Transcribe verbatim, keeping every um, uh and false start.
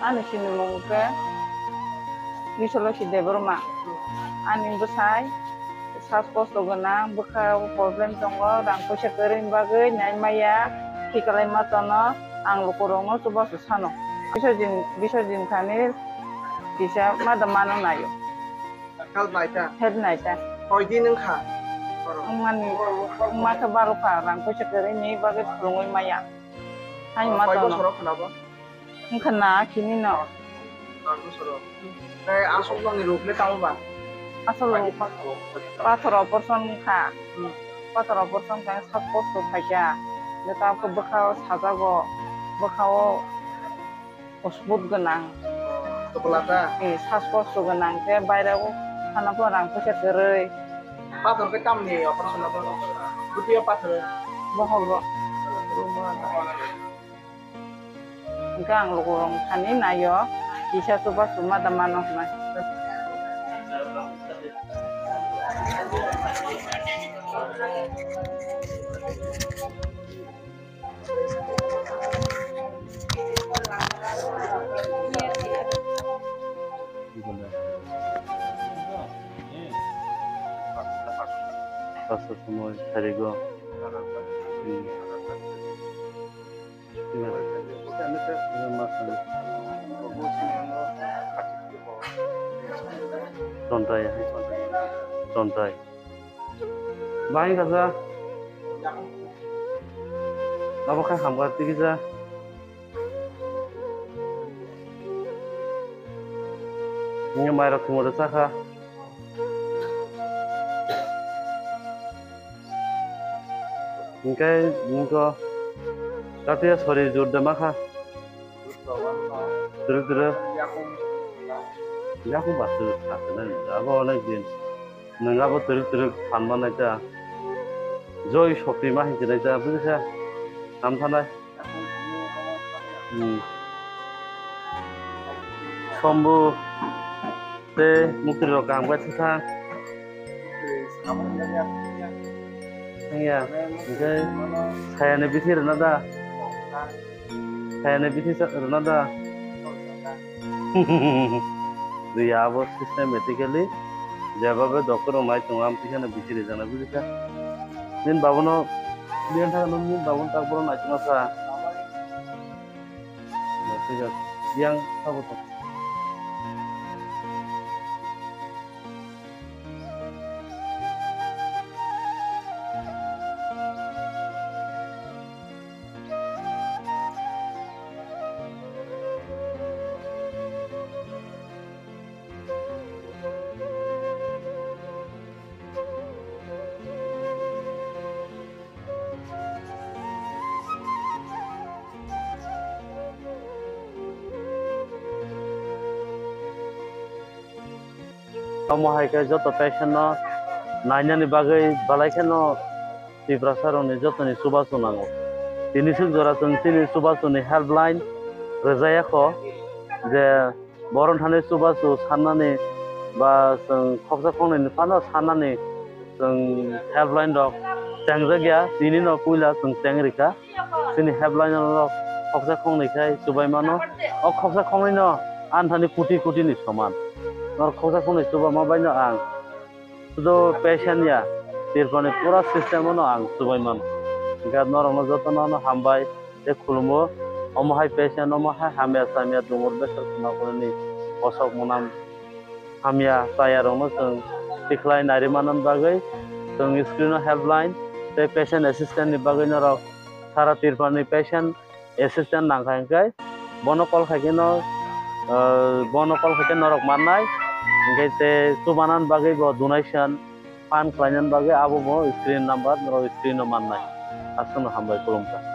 Ani sinimung khe Bisolosi Debbarma. Ani bwsai sas kosto gwnang, bwkha problem tongo, rang puisa kwrwi bagwi nai maya, khiklai ma tono, ang lukurokno chubachu sano. Biswajit, Biswajit thani kisa ma da mano naio. Help naita. Help naita. Koi din wngkha? Wngmani, wngma khe baro kha, rang puisa kwrwi ni bagwi khulumwi maya. Haino ma Koi tono. Bosoro khna bo? Wngkha na, khini no. Dor bosoro. Tei aswk nokni rok le tamo ba? Aswk rok pathor operation wngkha. Hmm. Pathor operation khe sak kosto khaikha. Je tabuk bwkha o sajago, bwkha o osbut gwnang. Kwpla ta? Eh, sas kosto gwnang khe baire o thana pho rang puisa kwrwi. Pathor khe tamni operation abo? Bwtwi o pathor? Bohol bo. Hwnkhe ang lukurok thani naio, kisa chubachu ma da mano hwnwi. Paso somoi sarigo. Hmm. Chontai, chontai. Bahai kaja. Abo khe hamkha twi kisa. Nini mairok thwngmani chakha. Hingkhe nini khe katiya sori jur de makha. Twrwk twrwk. Yakung ba twrwk sakhe nani abo onek din. Nwng abo twrwk twrwk phan manai ta. Joy shokti ma hinwi nai ta, bujikha? Ham thanai. Hmm. Sombu tei mukti rok kaham khe thwkha. Wngya, hingkhe sayani bithi rwna da? Sayani bithi sa-, rwna da? Riya abo systematically jeba bai doctor rok nai tongo, amtwi kheno bithi rijak nai, bujikha? Nini babuno, nini thangno nini babuno tak bohrok nai tongma sa. Thik ache. Yang sabo tong. Omo hai khe joto patient no nainani bagwi belai kheno Tiprasa rokni jotoni chubachu nango. Tini swk jora chwng chini chubachu ni helpline rwjaya kho je borok thani chubachu sannani ba chwng khoksa khoknwi ni phano sannani chwng helpline rok chengjak ya, tini no puila chwng cheng rikha. Chini helpline rok khoksa khoknwi khai chubai mano. O khoksa khoknwi no ani thani koti koti ni soman. Norok khoksa khoknwi chubama bai no ang sudu patient ya, Tripura ni pura system no ang chubai mano. Hingkhe norok no joto no hambai tei khulumo. Omo hai patient, omo hai hamya samya dungo besar khna ni kosok mwnam hamya chaya rokno chwng tikhlai nai rwmani bagwi chwng screen o helpline tei patient assistant ni bagwi norok sara Tripura ni patient assistant nangkha hwnkhe bono call khaikhe no, ah, bono call khaikhe norok mannai, hwnkhe tei chubanani bagwi bo donation phan khlainani bagwi abo bo screen number norok screen o mannai. Aswkno hambai, khulumkha.